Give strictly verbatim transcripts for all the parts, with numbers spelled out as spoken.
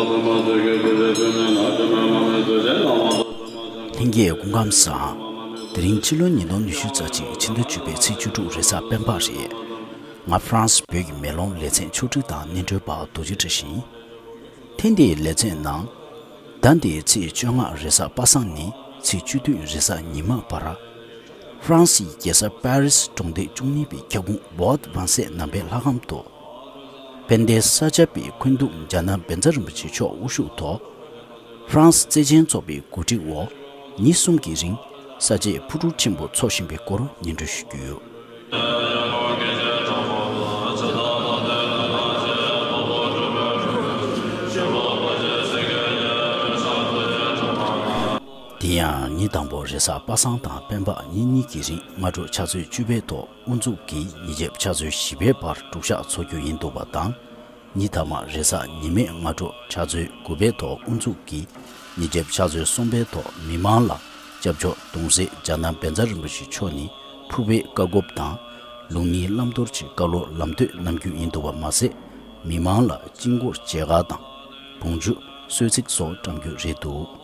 ལྷན་རྒྱས་སྐུ་ཁམས་བཟང་། དེ་རིང་ཕྱི་ལོ་ཉིས་སྟོང་ཉི་ཤུ་རྩ་གཅིག་ཕྱི་ཟླ་བཅུ་པའི་ཚེས་བཅུ་དྲུག་རེས་གཟའ་སྤེན་པ་རེད། ང་ཧྥ་རན་སི་བོད་ཀྱི་མེ་ལོང་ལེ་ཚན་ཕྱོགས་སྒྲིག་དང་སྙན་སྒྲོན་པ་རྡོ་རྗེ་བཀྲ་ཤིས་ཡིན། ཐེངས་འདིའི་ལེ་ཚན་ནང་། ཟླ་འདིའི་ཚེས་བཅོ་ལྔ་རེས་གཟའ་པ་སངས་ནས་ཚེས་བཅུ་བདུན་རེས་གཟའ་ཉི་མ་བར། ཧྥ་རན་སིའི་རྒྱལ་ས་པེ་རིས་གྲོང་སྡེ་བཅུ་གཉིས་པའི་ཁྱབ་ཁོངས་བོད་ཝང་སའི་ནང་པའི་ལྷ་ཁང་དུ། དཔལ་ལྡན་ས་སྐྱ་པའི་འཁོན་འདུག་རྒྱ་ནག་བཛྲ་རིན་པོ་ཆེ་མཆོག་དབུ་བཞུགས་ཐོག་ཧྥ་རན་སི་བརྩེ་ཆེན་ཚོགས་པའི་གོ་སྒྲིག་འོག་ཉིན་གསུམ་གྱི་རིང་ས་སྐྱའི་ཕུར་འགྲུལ་ཆེན་པོ་འཚོགས་བཞིན་པའི་སྐོར་སྙན་སྒྲོན་ཞུ་རྒྱུ་ཡོད། དེ་ཡང་ཉིན་དང་པོ་རེས་གཟའ་པ་སངས་དང་སྤེན་པ་ཉིན་གཉིས་ཀྱི་རིང་སྔ་དྲོ་ཕྱག་ཚོད་བཅུ་པའི་ཐོག་དབུ་འཛུགས་ཀྱིས་ཉིན་རྒྱབ་ཕྱག་ཚོད་བཞི་པའི་བར་སྒྲུབ་ཞག་འཚོགས་རྒྱུ་ཡིན་འདུག་པ་དང་། ཉིན་མཐའ་མ་རེས་གཟའ་ཉི་མའི་སྔ་དྲོ་ཕྱག་ཚོད་དགུ་པའི་ཐོག་དབུ་འཛུགས་ཀྱིས་ཉིན་རྒྱབ་ཕྱག་ཚོད་གསུམ་པའི་ཐོག་མི་མང་ལ་སྐྱབས་མཆོག་གདུང་སྲས་རྒྱ་ནག་བཛྲ་རིན་པོ་ཆེ་མཆོག་ནས་ཕུར་པའི་བཀའ་བཀོད་དང་། ལུགས་གཉིས་བླང་དོར་གྱི་བཀའ་སློབ་ལམ་སྟོན་གནང་རྒྱུ་ཡིན་འདུག་པ་མ་ཟད། མི་མང་ལ་དཀྱིལ་འཁོར་མཇལ་ཁ་དང་བོང་ཆུ་གསོལ་ཚིགས་སོགས་བཀྲམ་རྒྱུ་རེད་འདུག་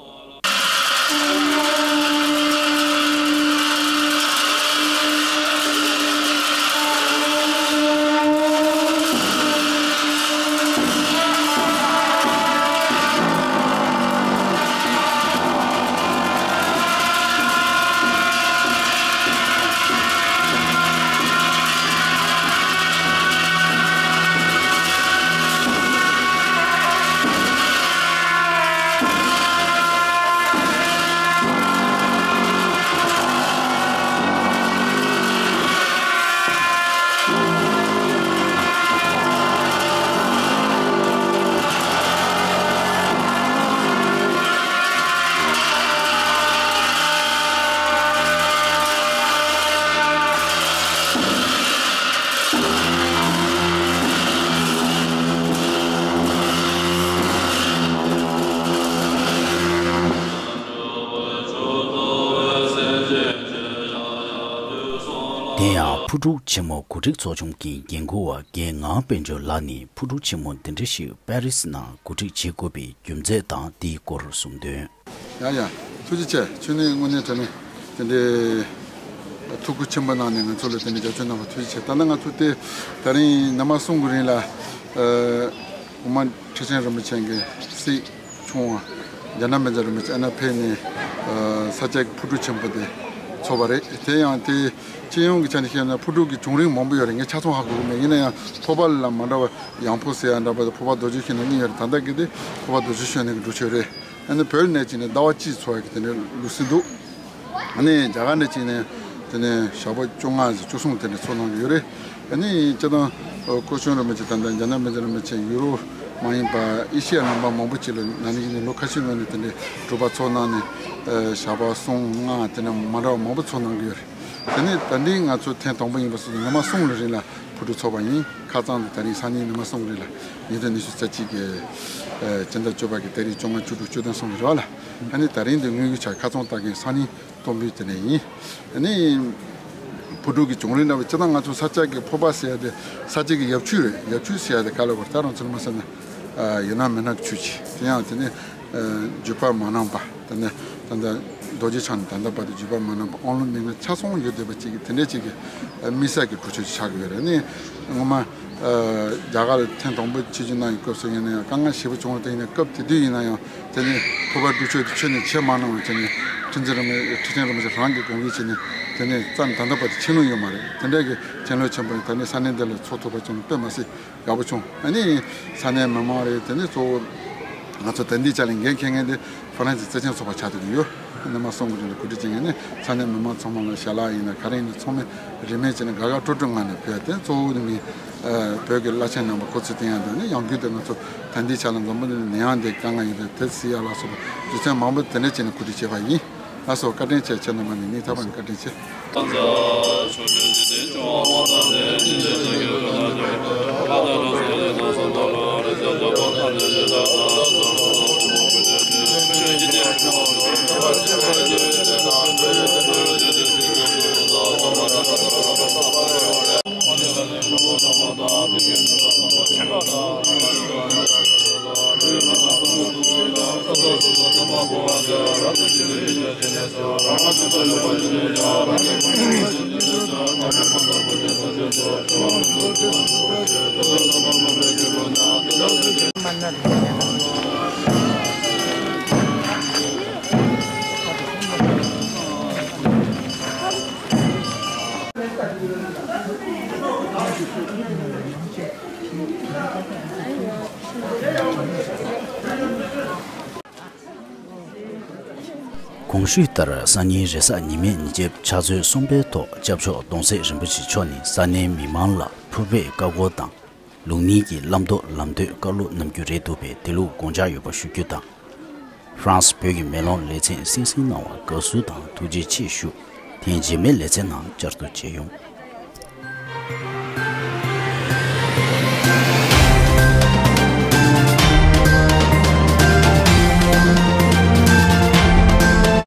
དེ་ཡང་ཕུར་འགྲུལ་ཆེན་མོ་གོ་སྒྲིག་ཚོགས་ཆུང་གི་འགན་འཁུར་བ་རྒན་ངག་དཔལ་འབྱོར་ལགས་ནས་ཕུར་འགྲུལ་ཆེན་མོ་འདི་འདྲ་ཞིག་པེ་རིས་ནང་གོ་སྒྲིག་བྱེད་དགོས་པའི་རྒྱུ་མཚན་དང་དེའི་སྐོར་གསུངས་དོན། ཡ་ཡ། ཐུགས་རྗེ་ཆེ། ཁྱོད་ནས་དངོས་གནས་དྲང་གནས་དེ་འདྲའི་ཐུགས་ཁུར་ཆེན་པོ་གནང་ནས་ང་ཚོ་ལ་དེ་འདྲའི་རྒྱབ་སྐྱོར་གནང་བ་ཐུགས་རྗེ་ཆེ། ད་ལྟ་ང་ཚོ་དེ་ད་རིང་ཉི་མ་གསུམ་གྱི་རིང་ལ་ཨ་དབུ་མ་ཁྲི་ཆེན་རིན་པོ་ཆེ་གི་སྲས་ཆུང་བ་རྒྱ་ནག་བཛྲ་རིན་པོ་ཆེ་ཨ་ནཱ་ཕེབས་ནས་ཨ་ས་སྐྱ་གི་ཕུར་འགྲུལ་ཆེན་པོ་དེ་ཚོགས་པ་རེད། དེ་ཡང་དེ་སྤྱི་ཡོངས་ཀྱི་ཆ་ནས་བཤད་ན་ཕུར་འགྲུལ་གྱི་བྱུང་རིམ་མང་པོ་ཡོད་རེད། ངས་ཆ་ཚང་ཧ་གོ་གི་མེད། ཡིན་ན་ཡང་ཕོར་པ་ལ་མ་འདྲ་བ་ཡང་ཕོར་ཟེར་ཡ་འདྲ་པོ་དང་ཕོར་པ་རྡོ་རྗེ་ཤིང་ལ་གཉིས་ཡོད་རེད། ད་ལྟ་གི་དེ་ཕོར་པ་རྡོ་རྗེ་ཤིང་ནས་གི་འགྲུལ་ཆོས་རེད། ཨ་ནི་བོད་ནས་ཅིག་ནས་ཟླ་བ་གཅིག་འཚོ་བ་གི་དེ་འདྲའི་ལུགས་སྲོལ་འདུག་ཨ་ནི་རྒྱ་གར་ནས་ཅིག་ནས་དེ་ནས་ཞག་པོ་བཅོ་ལྔ་ཟེར་བཅུ་གསུམ་དེ་འདྲ་འཚོ་གནང་གི་ཡོད་རེད། ཨ་ནི་སྤྱིར་བཏང་སྐུ་ཞབས་རིན་པོ་ཆེ་ད་ལྟ་རྒྱ་ནག་བཛྲ་རིན་པོ་ཆེ་ཡུ་རོབ་མ་ཡིན་པ་ཨེ་ཤི་ཡ་ལུང་པ་མང་པོ་ཅིག་ལ་ན་ནིང་ནས་ལོ་ཁ་ཤས་སྔོན་ནས་དེ་འདྲའི་སྒྲུབ་པ་འཚོགས་གནང་ནས་ཞག་པ་གསུམ་ལྔ་དེ་འདྲ་མ་འདྲ་བ་མང་པོ་འཚོགས་གནང་གི་ཡོད་རེད། དེ་ནས་ད་ལྟའི་ང་ཚོ་ཐེངས་དང་པོ་ཡིན་པ་སོང་ཙང་ཉི་མ་གསུམ་ལ་རིང་ལ་ཕུར་འགྲུལ་ཚོགས་པ་ཡིན། ཁ་རྩང་དུ་ད་རིང་སང་ཉིན་ཉི་མ་གསུམ་རིང་ལ་ཉིས་སྟོང་ཉི་ཤུ་རྩ་གཅིག་གི་ཨ་སྤྱི་ཟླ་བཅུ་པ་གི་ཏ་རིག་བཅོ་ལྔ་བཅུ་དྲུག་བཅུ་བདུན་གསུམ་གི་རེད་བ་ལ། ཨ་ནི་ད་རིང་འདི་དངོས་ཀྱི་ཆ་ཁ་རྩང་ལྟ་མཁན་སང་ཉིན་སྟོང་ཕུད་དེ་ནས་ཡིན། ཨ་ནི་ཕུར་འགྲུལ་གྱི་བྱུང་རིམ་འདྲ་བ་སྤྱིར་བཏང་ང་ཚོ་ས་སྐྱ་གི་ཕོར་པ་ཟེར་ཡ་དེ་ས་སྐྱ་གི་ཡབ་ཆུ་རེད། ཡབ་ཆུ་ཟེར་ཡ་དེ་ག་ལ་བར་ད་རང་ཚོ་མ་ཟེར་ན་ཡོད་ན་མེད་ན་གི་ཆུ་ཆེ། དེ་ཡང་དེ་ནས་བརྒྱུད་པ་མ་ནམ་པ། ད་ནི་ད་ལྟ་རྡོ་རྗེ་འཆང་ནས་ད་ལྟ་བར་དུ་བརྒྱུད་པ་མ་ནམ་པ་དབང་ལུང་མན་ངག་ཆ་ཚང་ཡོད་བསྡད་པ་ཅིག་གི་དེ་འདྲའི་ཅིག་གི་དམིགས་བསལ་གྱི་གྲུབ་ཆོས་ཅིག་ཆགས་ཀྱི་ཡོད་རེད། ནི་ངོ་མ་རྒྱ་གར་ཐེངས་དང་པོ་ཆིབས་བསྒྱུར་གནང་བའི་སྐབས་སུ་ཡིན་ན་ཡང་དཀའ་ངལ་ཞེ་པོ་བྱུང་བ་དེ་ཡིན་ན་སྐབས་དེ་དུས་ཡིན་ན་ཡང་དེ་ནི་ཕུར་པ་སྒྲུབ་མཆོད་དེ་ཁྱོན་ནས་བྱེད་མ་གནང་བ་བྱས་ནས་ཁྲི་འཛིན་རིན་པོ་ཁྲི་ཆེན་རིན་པོ་ཆེ་རང་གི་དགོངས་ཀྱི་བྱས་ནས་དེ་ནས་རྩ་ནས་ད་ལྟ་བར་དུ་ཕྱིན་ལུགས་ཡོད་མ་རེད། དེ་འདྲ་གི་མཁན་སློབ་ཆེན་པོ་ཡིན། ད་ནི་ས་གནས་འདི་ལ་འཚོགས་ཐུབ་པ་བྱུང་ན་དཔེ་མ་སྲིད། དགའ་པོ་བྱུང་། ཨ་ནི་ས་གནས་མི་མང་རེད། དེ་ནས་གཙོ་བོ་ང་ཚོ་དེང་དུས་ཆ་ལ་འགན་འཁྱེར་མཁན་དེ་ཧྥ་རན་སི་བརྩེ་ཆེན་ཚོགས་པ་ཆགས་བསྡད་ཀྱི་ཡོད། ཉི་མ་གསུམ་གྱི་རིང་ལ་གོ་སྒྲིག་བྱེད་མཁན་ནི་ས་གནས་མི་མང་ཚང་མ་ལ་ཞལ་ལག་ཡིན་ན་ག་རེ་ཡིན་ན་ཚང་མས་རིན་མེད་བྱས་ནས་དགའ་དགའ་སྤྲོ་སྤྲོའི་ངང་ནས་ཕུལ་ཡ་དེ་གཙོ་བོ་ནི་མི་བོད་ཀྱི་བླ་ཆེན་རྣམ་པ་གོ་ཚུལ་བསྟན་ཡ་དང་ནི་ཡང་བསྐྱར་དུ་ང་ཚོ་དེང་དུས་ཆ་ལ་འཛམ་བུ་གླིང་ནད་ཡམས་འདི་དཀའ་ངལ་ཡིན་པས་དེ་སེལ་ཡ་ལ་སོགས་པ་རྒྱུ་མཚན་མང་པོ་དེ་འདྲ་བྱས་ནས་གོ་སྒྲིག་བྱས་པ་ཡིན། ལགས་སོ། བཀའ་དྲིན་ཆེ། ཁྱེད་རྣམ་པ་ནི་སྙིང་ཐག་པ་ནས་བཀའ་དྲིན་ཆེ། གོང་ཞུས་ལྟར་སང་ཉིན་རེས་གཟའ་ཉི་མའི་ཉིན་རྗེས་ཕྱག་ཚོད་གསུམ་པའི་ཐོག་སྐྱབས་མཆོག་གདུང་སྲས་རིན་པོ་ཆེ་མཆོག་ནས་ས་གནས་མི་མང་ལ་ཕུར་པའི་བཀའ་བསྒོ་དང་། ལུགས་གཉིས་ཀྱི་བླ་མདོ་ལམ་སྟོན་བཀའ་སློབ་གནང་རྒྱུ་རེད་འདུག་པས། དེ་ལུགས་དགོངས་འཇགས་ཡོད་པ་ཞུ་རྒྱུ་དང་། ཧྥ་རན་སི་བོད་ཀྱི་མེ་ལོང་ལེ་ཚན་གསན་གཟིགས་གནང་བར་དགའ་བསུ་དང་ཐུགས་རྗེ་ཆེ་ཞུ། ཐེངས་རྗེས་མའི་ལེ་ཚན་ནང་བཅར་དུ་བཅར་ཡོང་།